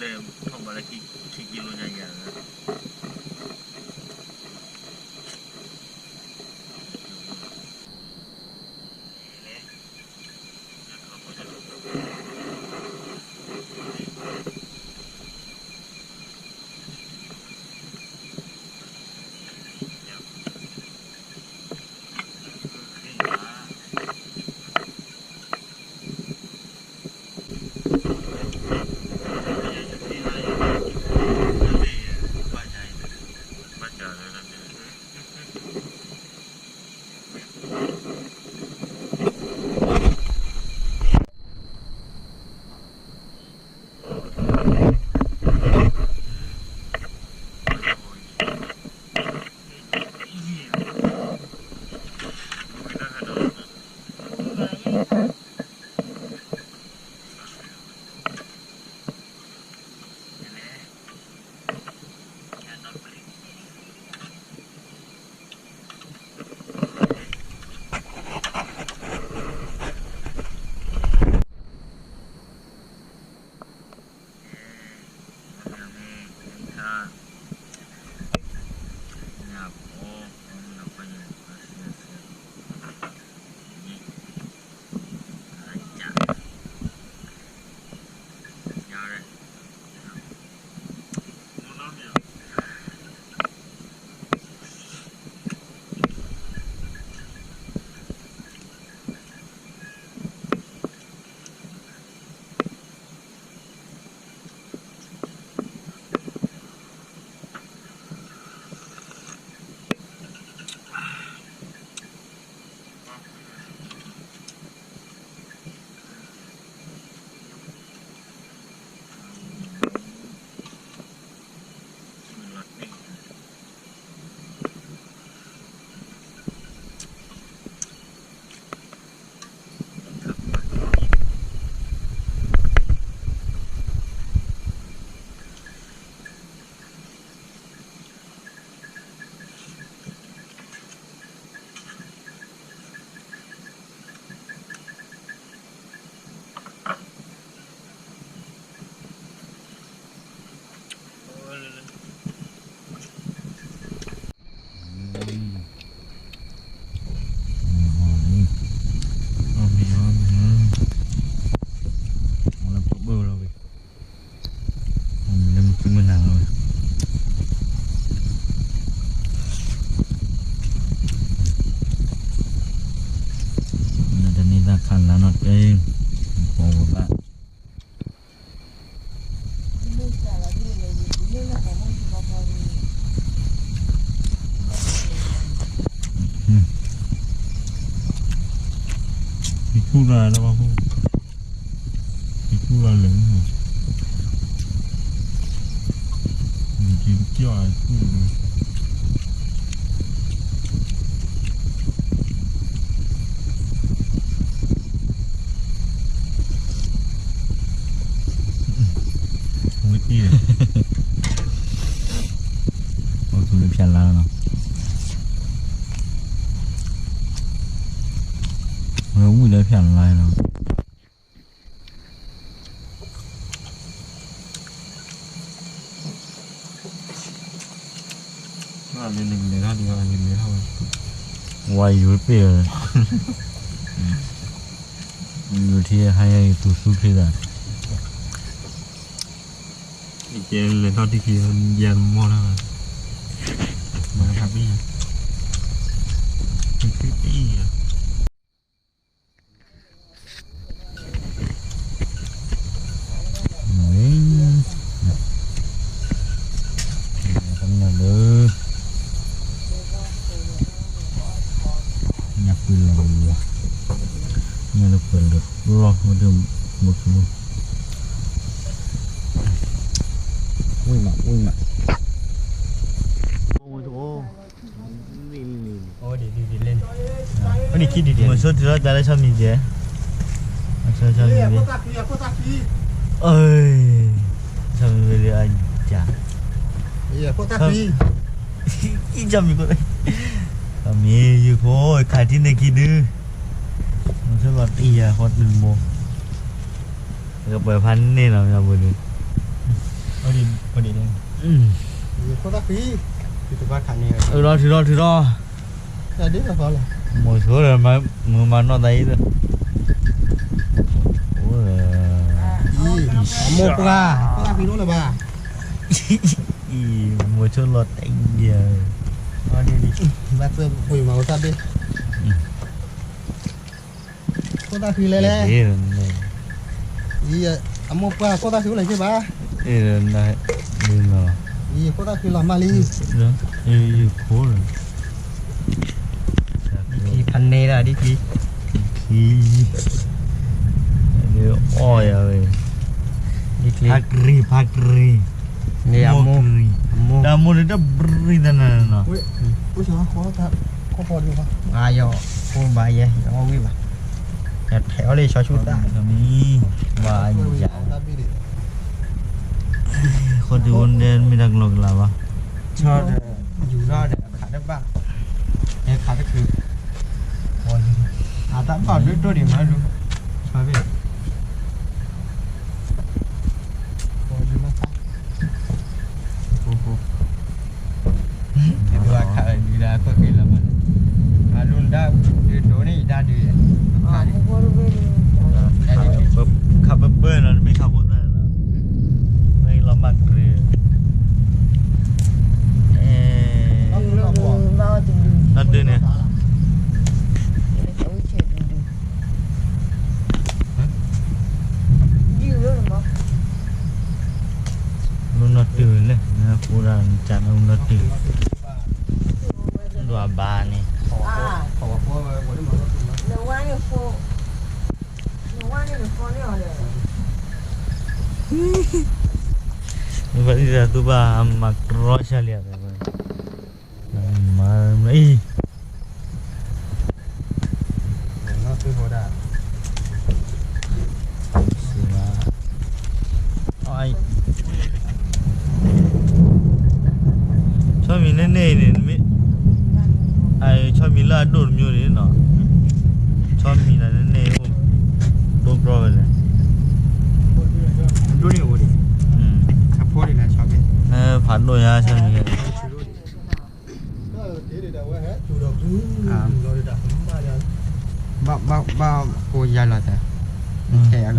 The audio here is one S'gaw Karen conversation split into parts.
လဲၤထီၣ်ဘၣ်လၢခံကံလိညါယၤလၢ တန့ၢ်သၣ်ခးလါနီၢ်တက့ၢ်, ပီဝဲဘၣ်. ယထူၣ်လၢ်လၢဘၣ်ခိၣ်, ယထူၣ်လၢ်လၢ, ယထူၣ်လၢ်လၢ, ဝံၤတံၢ်, အိၣ်သူလၢဖၠၣ်လါနီၤ, ဝဲဝံၤလၢဖၠၣ်လါနီၤ. ဝါယူၤပ့ၢ်လီၤ, ယူၤထံဟါယၤအံၤသူၣ်သူချ့သး, ယကဲလဲၤထီၣ်တံၢ်ခံ ယၤတမီၢ်လၢၤဘၣ်, မၤတၢ်ပ့ၢ်, တံၢ်ပ့ၢ်ယၤ. ဝဲ, တၢ်မနုၤလၢ ညၣ်ပှဲၤလီၤဝဲ, ညၣ်လၢပှဲၤလီၤလီၤ မ့ၢ်တမုၢ်, ဝံၣ်မး ဝံၣ်မး. မုဆိတုၤလီၤတၢ်လၢဆီမံၤ, ဆီမံၤ, ဆီမံၤဝဲလၢအက, ဆီမံၤ, ဆီမံၤယဖိခးထံၣ်န့ၢ်ခံဒု, မုဆိလီၤတံၢ်ယၤဃီတဘိ, ကပှဲၤဖးန့ၢ်လီၤမ့ၢ်ဘိန့ၣ်. ထုးလီၤ ထုးလီၤ ထုးလီၤ, မိၤဆိဒီး မုာ်မၤနီၢ်သးအံၤဒီး, အမိၢ်ပှၢ်, အံၤ မိၤဆိလီၤတဲာ်ယဲၢ်, ဘၣ်သၢပှ့ၤမၤဝဲတၢ်ဘ့ၣ်, ခိၣ်သၣ်ဃံလဲၣ်လဲၣ်, အံၤ အမိၢ်ပှၢ် ခိၣ်သၣ်ဃံအိၣ်လၢၤက့ၤဘၣ်, အံၤ ခိၣ်သၣ်ဃံလီၤမၢ်လံ, ယခိၣ်လီၤ, ဖးန့ၢ်ဒၣ်ဒ်ဖံ, ဖံ, အီၣ်ယၤဝဲ, ဖးကရံၤ ဖးကရံၤ, မ့ၢ်အမိၢ်, တၢ်မိၢ်န့ၣ်တဘြံၤသနၤနီၤ, အယီၤ ဖိဘၣ်ယဲ ယအီၣ်ဝံၣ်ဘၣ်, ယထဲးအီၣ်လၢယဆီဆူၣ်သၣ်, ဘၣ်ယၤ, ဃီတုၤအိၣ်ဒဲမ့ၢ်တၢ်ကလီကလီဘၣ်, ဆီဒီး ယူၤထီၣ်ဒီးခးတဘၣ်, ဟဲခးတချုး, အတၢ်ဘၣ်ဒိၣ်ဒိၣ်ဒံးမးလူ, ဆီဘ့ၣ် ယဘၣ်ခးဒုးဒၣ်ခိၣ်ဃ့လီၤမး, အလူဒၣ်, ဒုးဒိးန့ၢ်ယတၢ်ဒုး, ခးပၢပၢနီၤ တမ့ၢ်ခးဖိသၣ်နီၤ, မ့ၢ်လီၤမၢ်ကြ့ၤ, နီၢ်ဒုန့ၣ် လူနီၢ်တုၤလဲၣ်, နၢ်ဟူဒၣ်နကနၢ်ဟူနီၢ်တုၤ, ဒွးဘါန့ၣ်, နဝဲန့ၣ်ဖိ, နဝဲန့ၣ်နဖိန့ၣ်အီၤဒီး, နဖါတံၢ်တၢ်သူဘၣ် မၤကရီရှါလံ, မၤအံၤ ဆီမံၤန့ၣ်န့ၣ်န့ၣ်, ဆီမံၤလၢအဒိၣ်တမျိုးန့ၣ်နီၤ, ဆီမံၤလၢန့ၣ်န့ၣ်, ဒိၣ်ပြီဝဲလဲၣ်, ဒိၣ်န့ၣ်အိၣ်ဒံး, အဖိဒံးလၢဆီမံၤ, ဖးဒိၣ်ညါ ဆီမံၤ ဘၣ်, ဘၣ်, ဘၣ်ဃိယၤလီၤသး,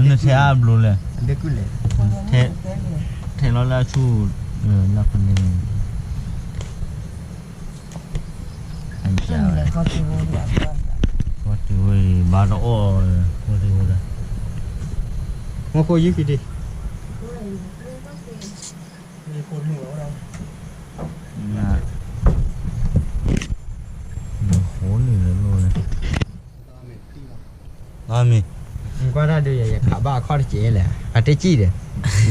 နထဲးအါဘျိလဲၣ်, ထဲးလီၤလၢအဆူၣ်, လၢဖဲန့ၣ်, ဘၣ်တအီၣ်, မ့ၢ်ဃိယုၢ်ဖံးဒံး နဃိန့ၣ်လၢလိၣ်န့ၣ်, မ့ၢ်, နကွၢ်တၢ်ဒုးယဲယခးဘၣ်အခီၣ်တစဲးလဲၣ်, အတစံၣ်ဒီး,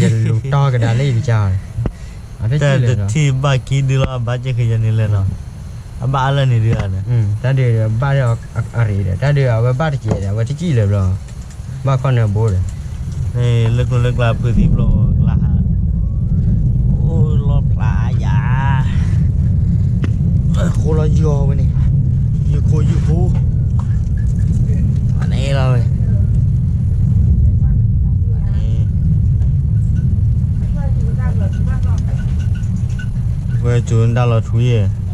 ယလူၤတီကဒါလၢယကစၢ်, တၢ်တထံၣ်ဘၣ်က့ၤဒုးလီၤ အဘၣ်က့ၤဃ့ယၤန့ၣ်လဲၣ်နီၤ, အဘၣ်အါလၢန့ၣ်ဒုးဧါ, တၢ်ဒုးဘၣ်ဒီးအရ့ဒီး တၢ်ဒုးအဝဲဘၣ်တစဲးဒီး အဝဲတစံၣ်လၢၤဘျီ, ဘၣ်ခီၣ်နၢဘိဒီး လၢကျိၤလၢကျါဖုးသံဘျီကျါ, အိၣ်လီၤဖျးယၤ, ဃိလီၤယီၤဝဲန့ၣ်, ယခိၣ်ယုၢ်ဖိ, န့ၣ်လီၤဝဲ, ဝဲကၠိၤတၢ်လီၤထွံယဲၢ်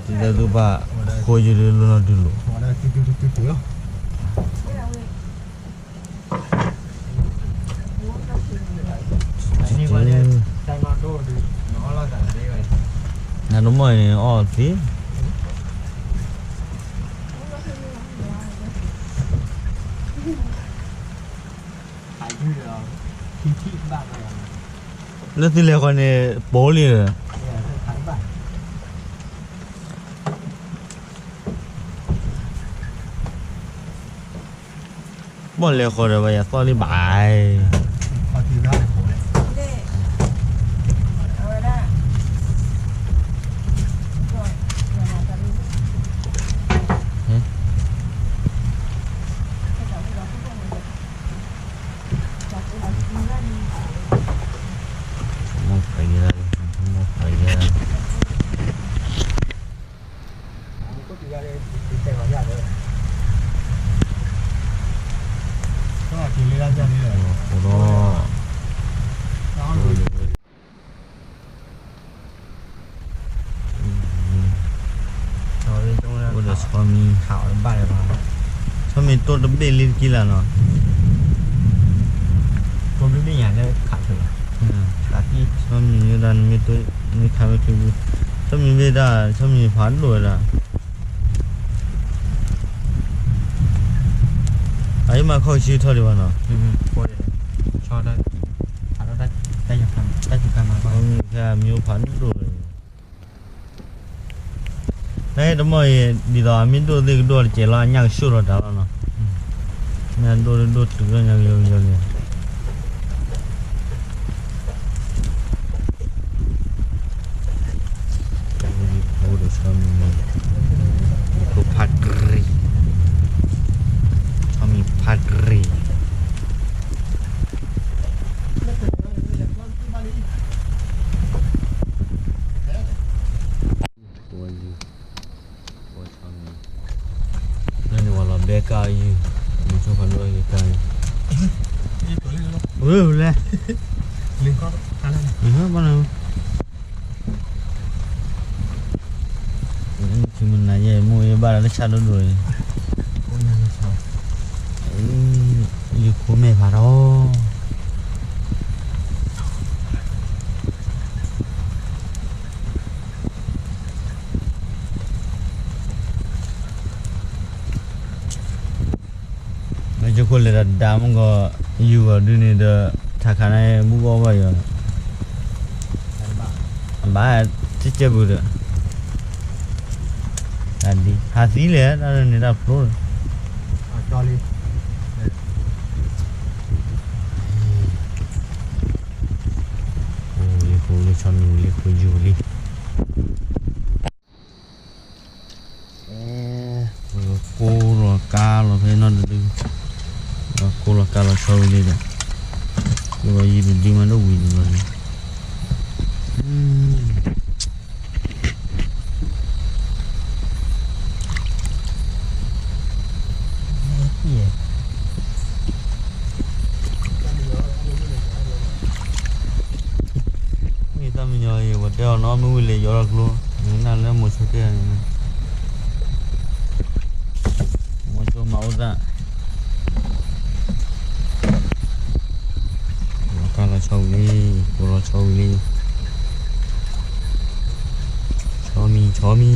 တံၤသၢသူဘၣ်, ဃိယုၢ်လၢနီၢ်ဒုးလိာ် နတမီၢ်န့ၣ်အီၣ်သ့, လၢသုလဲၤဃီန့ၣ် ပိာ်လံလၢ ဘီၣ်လဲၤဃီဒီး ဘၣ်ယၤသီၣ်လံဘၣ်, ဟဲ ဟးအီၤတဘၣ်လၢၤဘၣ်, ဆီမံၤတိၢ်တဘ့ၣ်လံတကံလၢ်နီၤ, တိၢ်တဘ့ၣ်ညါလၢခးဖျိးလီၤ, ဆီမံၤဝဲဒၣ် နမ့ၢ်တိၢ် မ့ၢ်ခးဝဲဖျိး, ဆီမံၤဝဲဒၣ် ဆီမံၤဖးဒိၣ်ဝဲဒၣ်, အအံၤမၤခီၣ်ဆံထီၣ်ဒံးဘၣ်နီၤ, ဆီတၢ်ယူၤခါမး မ့ၢ်ဖးဒိၣ်ဝဲ တၢ်တမီၢ်အံၤ ဒ်သိးအမ့ၢ်ဒိၣ်သ့ၣ်ကဒိၣ်တစဲးလီၤ အညၣ်ကဆှိၣ်လီၤတၢ်လီၤနီၤ, ညၣ်ဒိၣ်ဒိၣ်တုၤလီၤညါကယီကယီလံ, ဖိဒီးဆီမံၤ, ဖိဖးတရံး, ဆီမံၤဖးတရံး. လၢန့ၣ်ဝဲလီၤဘဲကါယုၢ်, မုဆိဖးဒိၣ်ယကါယုၢ်, ဝဲလဲၣ်, ဘၣ်နၤ, မုၢ်နၤယဲၢ်မ့ၢ်ယဘၣ်လၢဆၣ်ဒိၣ်ဒိၣ်အံၤ, ယခိၣ်မဲာ်ဖးထီၣ် မ့ၢ်ကၠိခိၣ်လဲၤဒီးဒါမုၢ်ဂီၤ ယူၤဂီၤဒုန့ၣ်ဒီး ထးခါန့ၣ်မုၢ်ဂီၤဘၣ်ယီၤ, အဘၣ် တကဲဘုးဒီး တၢ်ဒ် ဟးသံလဲၣ် တၢ်န့ၣ်တၢ်ဖျိလီၤ, အိၣ်လံဃိလံ ဆီမံၤလံဃိယူၤလံ. ကိးလီၤကါလီၤဖဲနီၢ်တဒု, ကိးလီၤကါလီၤဆီဝံၤလံဒီး, ကိးလီၤယံၤတဒုမးဒိၣ်ဝံၤန့ၣ်လီၤ, မ့ၢ်တၢ်မညီအံၤ ပှၤတဲအီၤနီၤ မ့ၢ်ဝံၤလဲၤယီၤထီၣ်ကျိ, နနၢ်လၢမိၤဆိတဲန့ၣ်, မိၤဆိမၤအိၣ်သၣ်, လီၤကါလီၤဆီဝံၤလံ, ကိးလီၤဆီဝံၤလံ, ဆီမံၤ ဆီမံ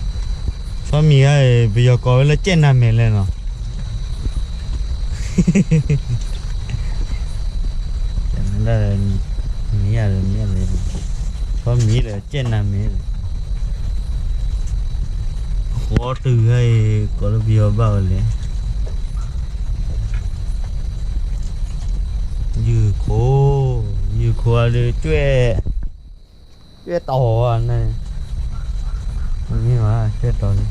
ၤ ဆီမံၤဧါ, ပယီၤကိးဝဲလၢကဲၣ်နၤမဲာ်လဲၣ်နီၤ, မံၤဧါ, မံၤဧါ, ဆီမံၤဒီးကဲၣ်နၤမဲာ်, ဃီတုၤခါအံၤ ကိးလၢပယီၤဘၣ်ဝဲလဲၣ်, ယုၢ်ခိၣ်, ယုၢ်ခိၣ်အဒုး ကၠွဲၣ်တီၤန့ၣ်, မ့ၢ်ဘၣ် ကၠွဲၣ်တီၤလံ,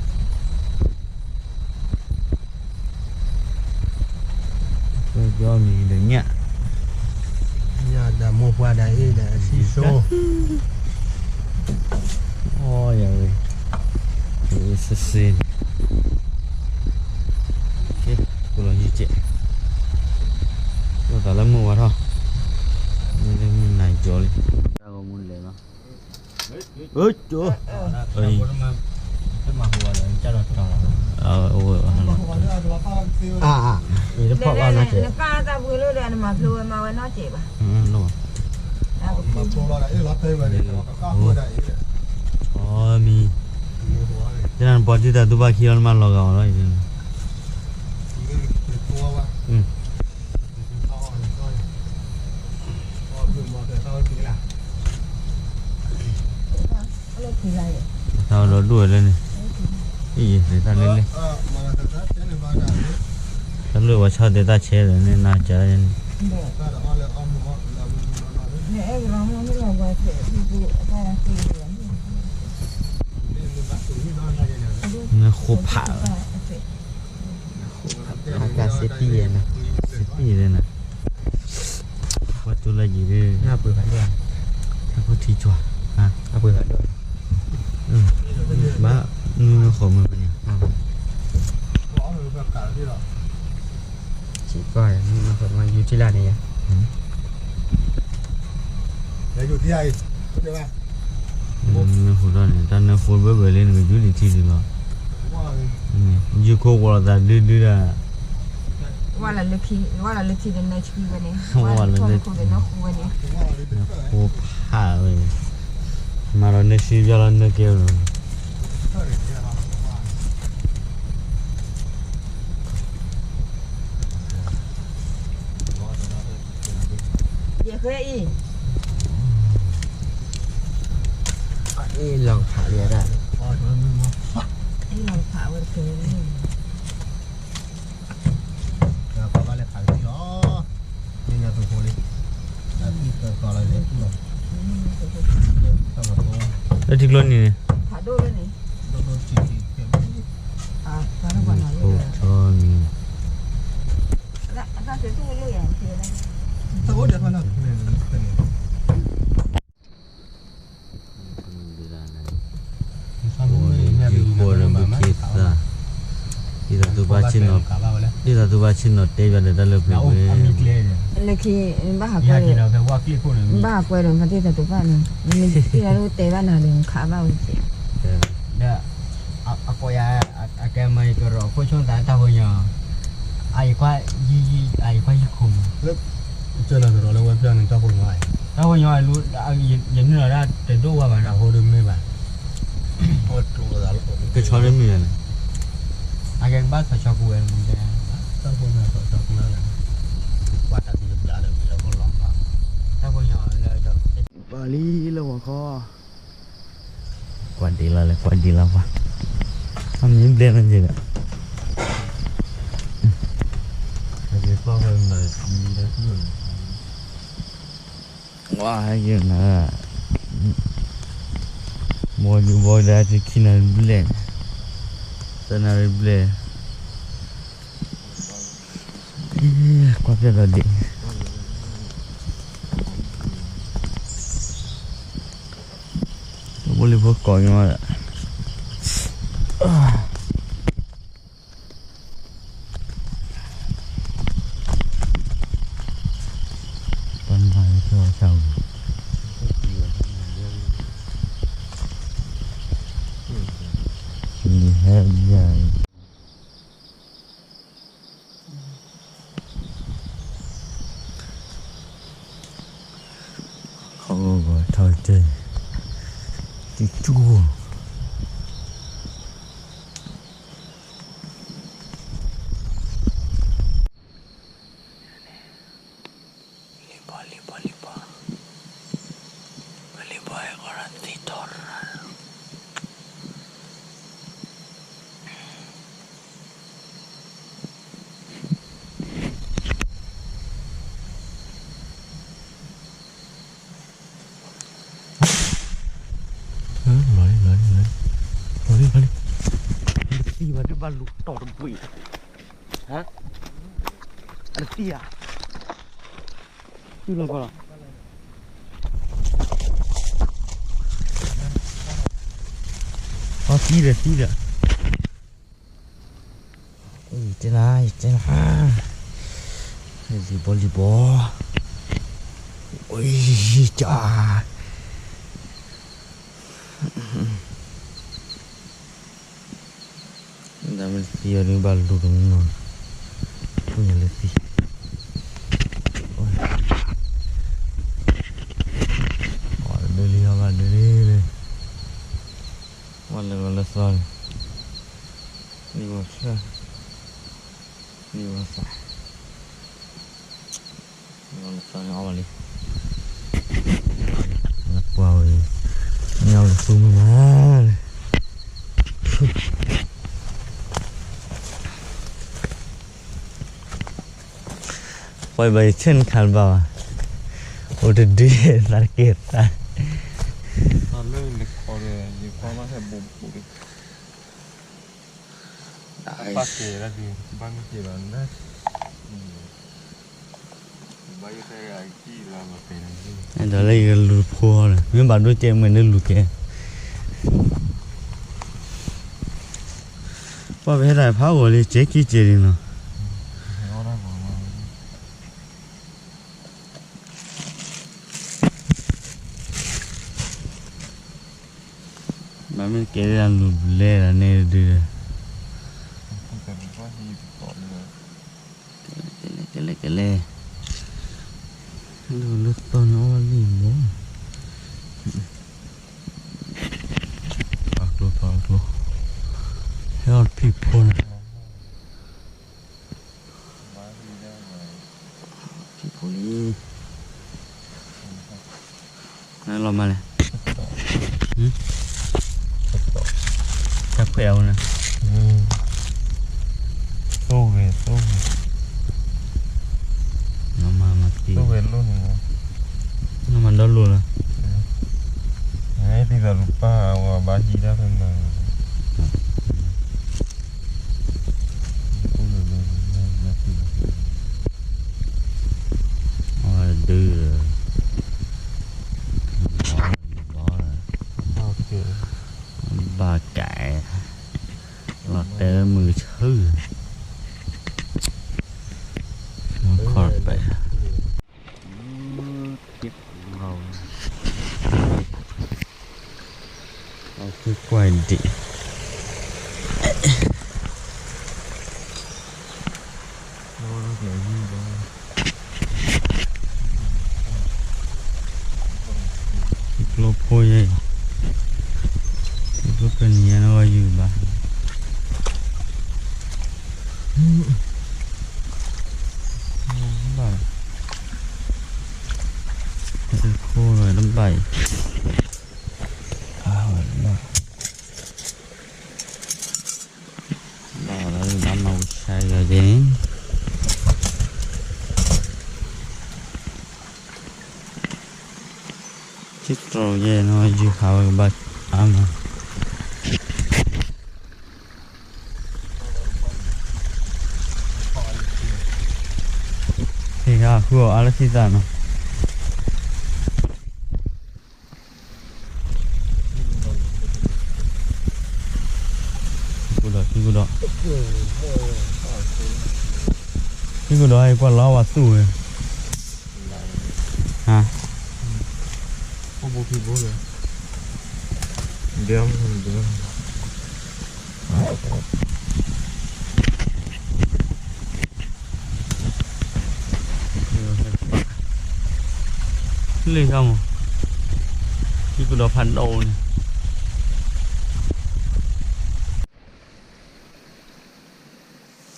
ကၠွဲၣ်တီၤမံၤဒီးညၣ်, ညၣ်ဒီးမိၢ်ပှၢ်ဒီးအ့ၣ်ဒီးအဆံၣ်စိ, အီယၤဝဲ, စစ့န့ၣ်, ကလီၤယံၤကဲး, အိၣ်သးလၢမုၢ်ဝါထီၣ်, မ့ၢ်လၢမုၢ်နၤကၠီလံ, တၢ်ဂီၤမူလဲၤလီၤ. အၢ ကၠိ အဝဲ အံၤတဖီၣ်ဘၣ်နီၢ်ကဲး, နကၢ်တၢ်ပှ့ၤလိာ်ဒီး နမၤဖျိဝဲမၤဝဲနီၢ်ကဲးဘၣ်, အီမံၤ, တနၤနပှၤတံၢ်တၢ်သူဘၣ်ခံလီၤ နမၤလီၤဂာ်အီၤလီၤ, တၢ်ဒီးဒိၣ်ဝဲလၢန့ၣ်, အံၤ တၢ်လၢလဲၣ်, တၢ်လၢပှၤဆီၣ်တဲတၢ်ဆဲးဒီးန့ၣ် နၤကၢ်န့ၣ်, နဃိဖး, ဃိဖး, ကၢ်စ့တံၢ်ယဲနၤ, စ့တံၢ်ယဲနၤ, ပှၤတူၢ်လၢယံၤဒီး, နပှ့ၤဖးဒိၣ်, နဖိထံကွၢ်, နပှ့ၤဖးဒိၣ်, ဘၣ်, နမ့ၢ်ဃိမုၢ်ဖဲန့ၣ်, စ့ၢ်ကီး, ယူၤထံလာ်န့ၣ်ယၤ, ယူၤထံလာ်အံၤ နၢဃိထီၣ်န့ၣ် တၢ်နၢဃိဘၢဘၢလံ နကယူဒံးထံဒံးလီၤ. ယူခိၣ်ဝီၤသးဒုဒုဒၣ်, ဝဲလၢလၢခံတနၢဆှံဝဲန့ၣ်, ဝဲလၢလၢခံတနၢဃိဝဲန့ၣ်, နၢဃိဖးဝဲ, မၤဒီးနၢဆှံဘၣ်လီၤနၢကဲလီၤ. ယဃဲအံၤ, အ့ၣ်လီၤဖးလံဒၣ်, အ့ၣ်လီၤဖးဝဲတကဲလံ, လၢထံကျိနံၤန့ၣ်, ထံကျိနံၤန့ၣ် ဃိဒီးဘုခ့သၣ်, ဒ်သိးသုဘၣ်ဆ့ၣ်နီၤ, ဒ်သိးသုဘၣ်ဆ့ၣ်နီၤတဲယၤဒီးတၢ်လၢပှဲၤပှဲၤ, လၢခံ, ဘၣ်ဟးကွဲ, ဘၣ်ဟးကွဲဒီး မၤတ့ၢ်သးတိာ်ပၣ်န့ၣ်, မ့ၢ်တ့ၢ်လၢတဲဘၣ်နၤဒီး နခးဘၣ်ဝဲ, ဒီး အကိးယၤ, အကဲမၤယကရီးခိၣ်ဆိသးတၢ်ဖိညီ, အယကွၢ်, အယကွၢ်ယခိၣ်မး, ကၢနၤကရီးလၢဝဲဖျၢၣ်န့ၣ် တၢ်ဖိညီ, တၢ်ဖိညီ, ယနုာ်လီၤဒၣ်တဒိၣ်ဝဲဘၣ်, တၢ်ဖိဒုမ့ၢ်ဘၣ်, ကဆီဒုမ့ၢ်ဘၣ်န့ၣ်, အကဲကဘၣ်ဆီဆီကူဝဲ, တၢ်ဖိညီဆီဆီကူဝဲ, ကွၢ်တၢ်သံတဘျီဒီး တၢ်ဖိညီလၢ, ပှၤလံလၢဂီၤခီ ကွၢ်ဒံးလီၤလဲၣ် ကွၢ်ဒံးလီၤပှၤ, အမ့ၢ်ဘျဲၣ်မ့ၢ်က့ဒီး, ဝါယနၤ, ဘီဒုဘီဒၣ်တခံနၣ်ရံၣ်ဘျဲၣ်, သၢနၣ်ရံၣ်ဘျဲၣ်, ကွၢ်ဖျဲၣ်ဒီးဒံး, တဘိလံဖိကိးက့ၤမးဒီး, ပနၢ်လၢဆၢ, ဟဲယၤ, ခီဂီၤထီၣ်ကတၢၢ်, တကၠူၢ် လံၤဘီလံၤဘီလံၤဘီ, ပလံၤဘီဟဲအီၣ်ရၣ်သ့ၣ်ထီၣ်ရၣ်, လီၤလံ လီၤလံ လီၤလံ လီၤလံ လီၤလံ, နသံဘၣ်ဒုးဘၣ်လူၤတီၢ်တဘှံး, နသံဧါ, သံလီၤကီးလီၤ, အသံဒီးသံဒီး ယတဲနၤ ယတဲနၤ, လံၤဘီလံၤဘီ, အံၤ ကၢ်, ဒ်မ့ၢ်သံအီၤဒုးဘၣ်လူၤတမံၤနီၤ, ပူၤညါလၢသံ, ဒ်လံဟီဘၣ်ဒ်လံ, ဝဲလၢဂီၤလၢသီန့ၣ်, လံဝဲဆၢ, လံဝဲသး လီၤလၢသီန့ၣ်အီၣ်ဘၣ်လံ, လၢပှၢ်ဝဲ, မ့ၢ်အီၣ်လၢသူမုၢ်မး, ပှၤဘၣ်ယဆဲၣ်နခးတဘၣ်ဘၣ်, အိၣ်တဒုသးတကဲသး, လၢယကွၢ်မးဟဲဘူးဘူးဒီး ဘၣ်ကဲလၢဒုး ဘၣ်မ့ၢ်ကဲလီၤ, ဘၣ်ယိၣ်တဲယၤကံၣ်လၢမၤပဲၤန့ၣ်, ဒီးလၢယကလူၤတဖိလီၤ, မ့ၢ်ဘၣ်ဒိၣ်ကဲမ့ၢ်ဒုးလူၤကဲ, ပှၤပဟဲတၢ်ဖးဂီၤလံ ကဲကံၣ်ကဲလံနီၤ. အီၣ်တၢ်ဂီၤမး လံၤဘီလံၤဘီ, ကဲလၢလူၤဘျဲလၢန့ၣ်ဒုး, ကလဲၤ ကလဲၤ ကလဲၤ, လူၤလၢသီန့ၣ်အီၣ်လံဘီ, အကျိ အကျိ, ဟဲအီၣ်ဖံးဖိန့ၣ် ဖံးဖိလံ, လီၤမၢ်လဲၣ်, တၢ်ခွဲးအဝဲန့ၣ်, သိၣ်ဂဲၤ သိၣ်ဂဲၤ, လီၤမၢ်မၤသံ, လီၤမၢ်ဒီလိာ်လီၤ, သံသးလူၤပၢ်အဝဲဘၣ်ဟံးတၢ်ဖဲမၤ အဒု, ဘီ, ဘၣ်ကဲ, လီၤတဲမုၢ်ဆူၣ်, ခီၣ်ပဲာ်, ကွၢ်ဒံး ကျိဖိယဲၢ်, ကျိပနံၤညါန့ၣ်ဝဲယုၢ်ဘၣ်, ဘၣ်, ခိၣ်လၢတဘၣ်အံၤ, ဘၣ်လၢ ဘၣ်မၤဝံၤဆါယၤက့ၤန့ၣ်, ထံတြိၤယဲၢ်န့ၣ် ယုၢ်ဟးဝဲကဘၣ်အါမး, ဟ့ၣ်ဟးဃုအီၣ်အါလၢခံသၣ်နီၤ. ခံကူဒီး ခံကူဒီး, ခံကူဒီး ဟဲကွၢ်လီၤဝဲသူၣ်ဝဲ, ဟါ, လ့ၣ်ခါမး, ခံကူဒီးဖးဒိၣ်န့ၣ်,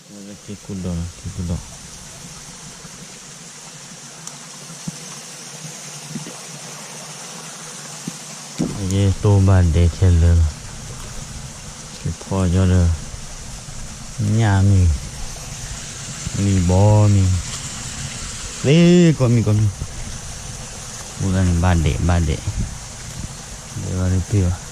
ခံကူဒီး ခံကူဒီး ယဲၢ်တိၢ်ဘၣ်ဒဲးခဲလၢာ်လီၤ, ကဖီၣ်ကၠီဒီး ညၣ်မံၤ, လံာ်ဘီမံၤ, သ့ကိးမံၤကိးမံၤ, အဃိသတးန့ၣ် ဘၣ်ဒဲး ဘၣ်ဒဲး, ဒဲးဘၣ်တပ့ၢ်ဘၣ်,